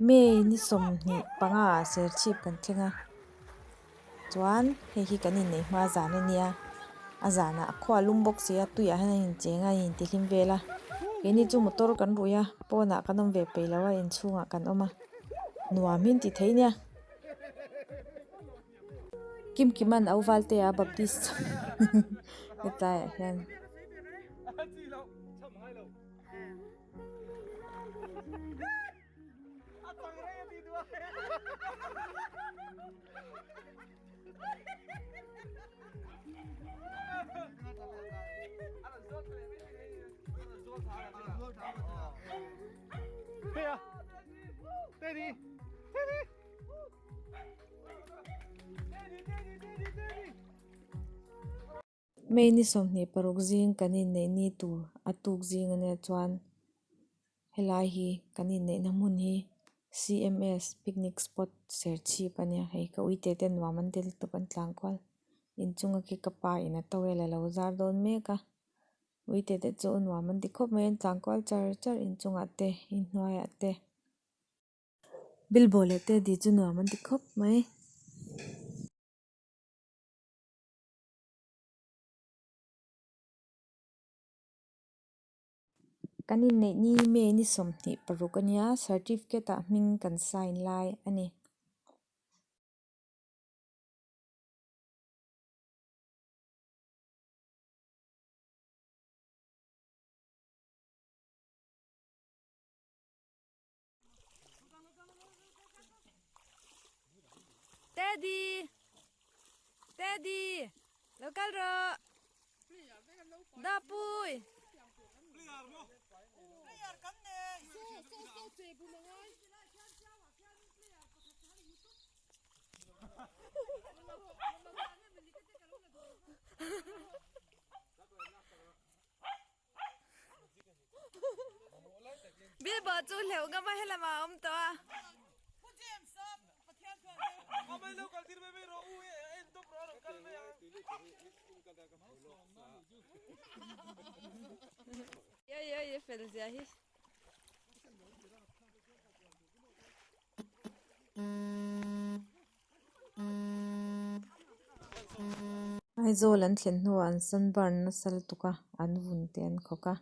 May ni 25 ah Serchhip kan thleng a, chuan hei hi kan inneih hma zan a nia, a zanah a khua lum bawk si a, tuiah hian a incheng a, a intihlim vel a, keini chu motor kan rui a, pawnah kan awm ve peih lo a, inchhungah kan awm a, nuam hi an ti thei nia. Kimkiman au Valtea Baptist hetlaiah hian. May ni 26 zing kan inneih ni tur a tuk zing ania chuan helai hi kan inneihna hmun hi C_M_S picnic spot Serchhip ania hei ka uite te nuam an ti lutuk an tlan kual inchunga khi ka pa in a towel alo zar dawn mek a uite te chu nuam an ti khawp mai an tlan kual char char inchungah te inhnuaiah te. Bilbo leh Teddy chu nuam an ti khawp mai. Kan inneih ni May ni 26 a nia, certificate ah hming kan sign lai a ni. Teddy! Teddy! Lo kal rawh! Dapui! Bilbo chu hleuh ngam a helamah a awm tawh a. Oi oi a fel zia hi. Aizawl an thlen hnuah an sunburn nasa lutuk a, an vun te an khawk a.